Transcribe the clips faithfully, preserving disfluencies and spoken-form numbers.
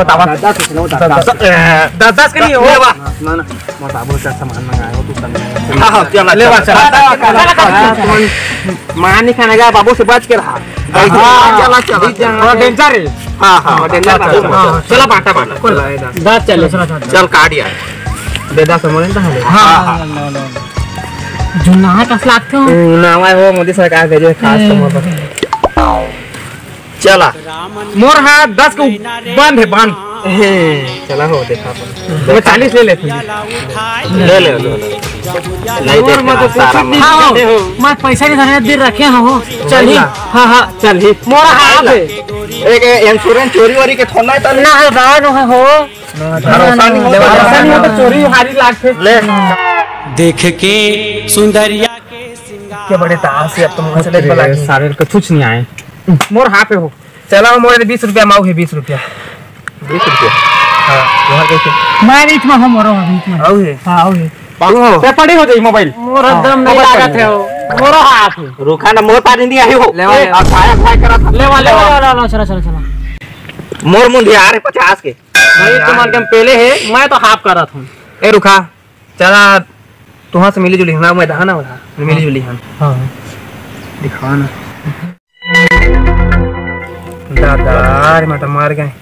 बतावा। दस, दस, दस, दस, दस, दस के नहीं हो। ले बा। ना, ना, मैं बाबू का सामान मंगाया हो, तू समझ। हाँ, हाँ, चला, ले बा, चला। चला, चला, चला, चला। हाँ, तुम मार नहीं खाने का, बाबू से बच के रहा। हाँ, चला, चला, चला। थोड़ा danger है। हाँ, हाँ, हाँ, danger बाबू। हाँ, चला, बांटा, बांटा। चला, ये दस। दस चले। चल, काट यार। दे दस, मोरे तो है। हाँ, हाँ, हाँ। हाँ, हाँ, हाँ। जुन्ना कस लागथे हो। हम्म, नावा हो, मोदी सरकार भेजे, खास तो मोर पर। चला। मोर हा दस के बंद है, बंद। हे, चला हो, देखा अपन। मैं चालीस ले लेते हैं। ले ले, ले ले। नहीं मोर देखना, में तो सारा कुछ नहीं। हाँ, हो। मैं पैसा नहीं धरने दे रखे हो। चल ही। हाँ, हाँ, चल ही। मोर हाथ है। एक insurance चोरी वोरी के थोड़ा है, तो ना है, दान हो। भरोसा नहीं हो, भरोसा नहीं हो तो चोरी हारी लागथे। ले। देख के सुंदरिया के सिंगार। के बड़े तास है, अब तो मुझे चले अरे, सारे को कुछ नहीं आए। मोर हाथ पे हो। चला, मोर बीस रुपया माऊ है, बीस रुपया। बीस रुपया? हाँ, वहाँ कैसे? मैं बीच में हूँ, मोरो बीच में। आऊ है? हाँ, आऊ है। ओ। ते पड़ी हो जाई मोबाइल। मोर हाँ, एकदम नहीं मोबाइल लागत पड़ी। है वो। मोरो हाथ है। रुका ना, मोर पानी नहीं आई हो। ले वा, ले वा। और खाया खाया करा था। ले वा, ले वा, ले वा, ले वा, चला, चला, चला। मोर मुंह ध्यान है पचास के। भाई, तुम मन के पहले है, मैं तो हाफ करत हूँ। ए, रुका। चला, तुहाँ से मिली जुली ना, मैं दहा ना वाला, मिली जुली हम। हाँ। दिखा ना। दादा, अरे मैं तो मर गए।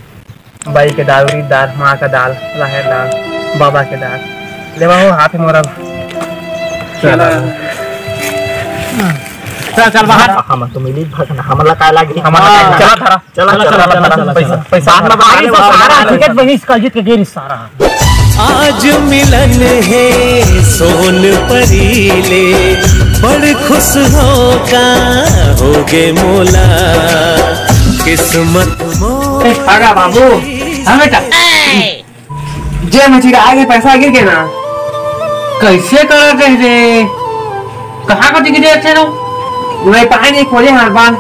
बाई के दाल, उरीद दाल, माँ का दाल, राहर दाल, बाबा के दाल। ले बाबू, हाथ में मोरा। चला। चल, चल बाहर। हम तो मिली भगना, हमला काय लागी? हमला काय लागी? चला, धरा। चला, चला, चला, चला, चला, चला, चला। पैसा, पैसा। बाद में बाद में, बाद में। सारा टिकट बनी इसका जीत के गिर सारा। आज मिलन है सोन परी ले, बड़ खुश होगा होगे मोला, किस्मत मोर आगा बाबू। हाँ बेटा। जे मछली आगे पैसा गिर के ना। कैसे करत रहे रे? कहाँ का दिख दे अच्छे लो? मैं पानी नहीं खोले हर बार।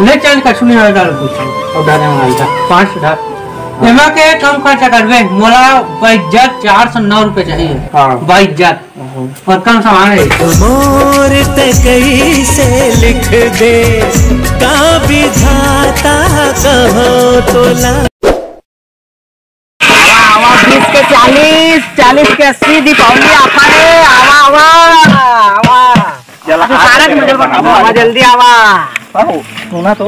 ले चल, कछु नहीं होगा, कुछ। और दादा मांगता। पाँच सौ डाल। एमा के कम खर्चा करबे, मोला बाइज्जत चार सौ नौ रुपए चाहिए। हाँ। बाइज्जत। और कम सामान है। मोर ते कैसे लिख दे, का विधाता कहो। आवा, आवा, बीस के चालीस, चालीस के अस्सी, दीपावली offer हे। आवा, आवा, आवा। चला, अभी सारा आज के मजा बता। आवा, जल्दी आवा। आहो, सुना तो,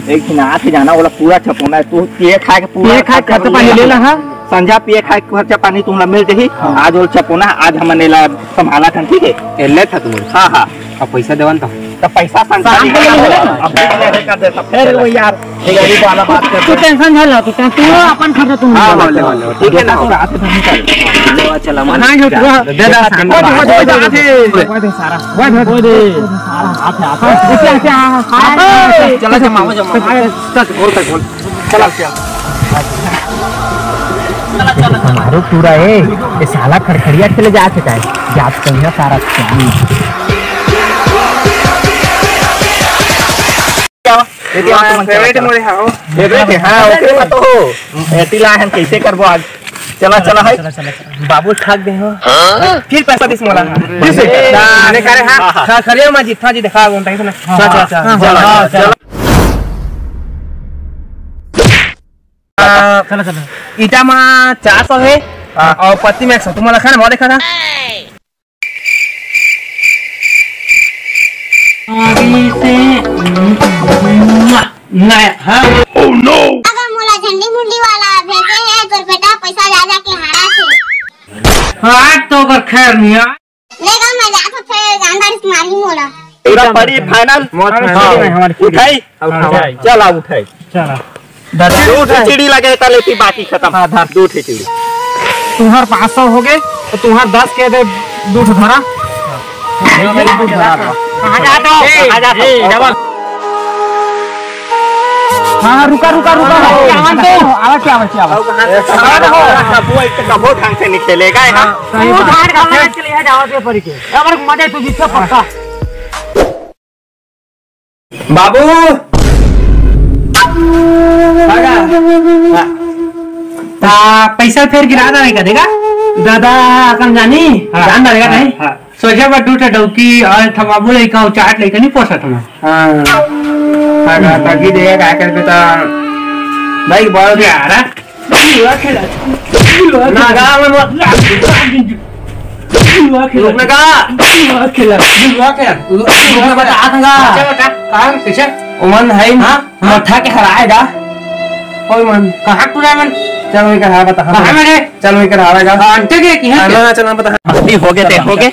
एक दिन आके जाना, ओला पूरा छपोना हे। तू पिए खाए के पूरा पिए खाए के खर्चा पानी ले ला, हाँ। संझा पिए खाए के खर्चा पानी तुमला मिल जाही। हाँ। आज ओला छपोना, आज हमन एला संभाला थन, ठीक हे? ए, ले था तुम। हाँ, हाँ। अब पैसा देवन तो। तो पैसा संझा शाम को ले लेना। अब ले कर देता। फिर वो यार, ये गरीब वाला बात कर। तू tension झन ला, तू tension, तू अपन खर्चा तुम हाँ, निकालो। हाँ, ले, ले, ठीक है ना? तो रात में निकल। ले, चला, मन। हाँ, जो तू दे दा, शाम को। वो दे, वो दे, वो दे, सारा। वो दे, वो दे। सारा हाथ है, हाथ है। क्या, क्या, हाँ, हाँ। चला, जमा, जमा। चल, और कर, बोल। चला, चला। हमारो पूरा है, ये साला खड़खड़िया खेले जात हे काय? जात कहिया सारा क्या? ये तो हाँ, तुम favourite चला। मोरे हाँ। Favourite है, हाँ, ओकरे में तो हो। एती ला हम कैसे करबो आज? चला, चला है। चला, चला, चला। बाबू थक गए हो। हाँ? फिर पैसा दिस मोला। दिस। ए, ना, ने करे हाँ। हाँ, हाँ। हाँ, खड़े हो, मैं जितना जी दिखा, वो टाइम से ना। हाँ, चला, हाँ, चला, हाँ, चला, हाँ, चला। चला। आ, चला, चला। ईटा मा चार सौ है हाँ। और पत्ती में एक सौ। तुम्हारा खाना बहुत देखा था। अभी से नया, हाँ। अगर मोला झंडी मुंडी वाला भेजे है, तोर बेटा पैसा जा जा के हारा से। हाँ, आज तो ओकर खैर नहीं है। लेगा मैं जात हूँ, फिर जानदारी से मारी मोला। पूरा पड़ी final। मौत हाँ। Final है हमारी। उठाई। अब उठाओ। चल, आ उठाई। चला। दू ठे चिड़ी लगे त लेती, बाकी खतम। हाँ, धर। दू ठे चिड़ी। तुम्हार पाँच सौ हो गए, तो तुम्हार दस के दे, दू ठे धरा। कहाँ जात हो? कहाँ जात हो? ए, डबल। हाँ, हाँ, रुका, रुका, रुका। हाँ, आवाज दो। आवाज क्या, आवाज क्या, आवाज? अब कहाँ से अब कहाँ से कबो, कबो ढंग से नहीं खेलेगा, है ना? हाँ, सही बात। झाड़ घाल के ले जाओ, दे परी के। अब मजा तू जीत पक्का। बाबू! हाँ। ता पैसा फेर गिरा देवे का देगा? दादा, अपन जानी? हाँ। जान देगा हाँ, नहीं? हाँ। सोचे बा दू ठे डौकी अउ एक ठा बाबू लइका अउ चार लइका नहीं पोसत हन। हाँ। हाँ, ता की देगा का करबे ता भाई, बड़ यार। जुआ खेला, जुआ खेला। ना, गाँव में मत। जुआ खेला। रुक ना का? जुआ खेला, जुआ खेला। रुक ना, बता था का? अच्छा, बता। कहाँ? पीछे? ओमन है ना? हाँ? मठा के हराए गा। ओए मन, कहाँ टूरा मन? चल, वही कर हरा बता। कहाँ में रे? चल, वही कर हरा गा। हाँ, आंटे के की है? हाँ, ना, चल, ना, बता। अभी हो गए, ते हो गए।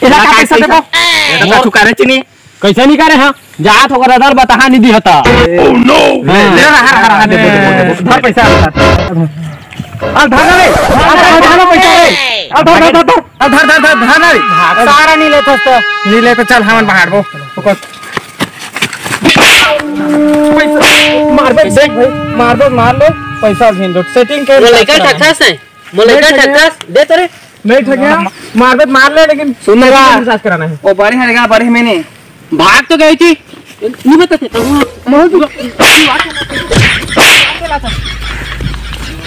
एला का पैसा देबो? ये तो चुका रहे चीनी। कैसे नहीं करे, हाँ? जात होकर अदर बताहा निधि होता। Oh no! हाँ। ले रहा, हरा, हरा, दे, दे, दे, दे, दे। धर पैसा, धर। आ, धर, धर, धर, धर, धर, पैसा रे। आ, धर, धर, धर, धर। आ, धर, धर, धर, धर, धर। सारा नहीं लेत हस तो। नहीं लेत तो चल, हमन बाहर वो। ओकर पैसा मार दे, देख भाई, मार दे, मार ले, पैसा झीन दो। Setting के वो लइका ठकस है, वो लइका ठकस, दे तो रे। नहीं ठगिया, मार दे, मार ले, लेकिन सुन ना। विश्वास कराना है। वो बड़े हरेगा, बड़े मैंने। भाग तो गई थी। नहीं बता सकता हूँ। बहुत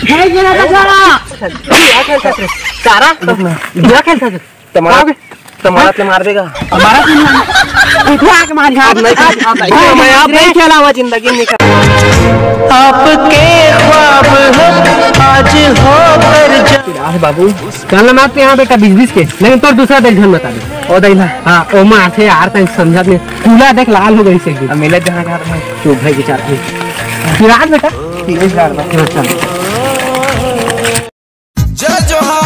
भाई, ये रहा सारा। जुआ खेलता थे। सारा? जुआ खेलता थे। तुम्हारा, आओगे? तुम्हारा तो मार देगा। हमारा तो नहीं। उठा के मार, यहाँ अब नहीं, अब नहीं। मैं अब नहीं खेला हुआ जिंदगी में। आपके ख्वाब हम आज हो कर जा। बाबू। चल ना, मैं तो यहाँ बेटा बीस बीस के, लेकिन तोर दूसरा देख, झन बता दे। ओ दैला। हाँ, ओ माँ से यार, तैं समझा नहीं। पूरा देख, लाल हो गई से एकदम। अब मिले जहाँ, जहाँ, जहाँ। चुप भाई, विचार नहीं। विराट बेटा। ठीक है, विराट भाई। हाँ, चल। जय जोहार।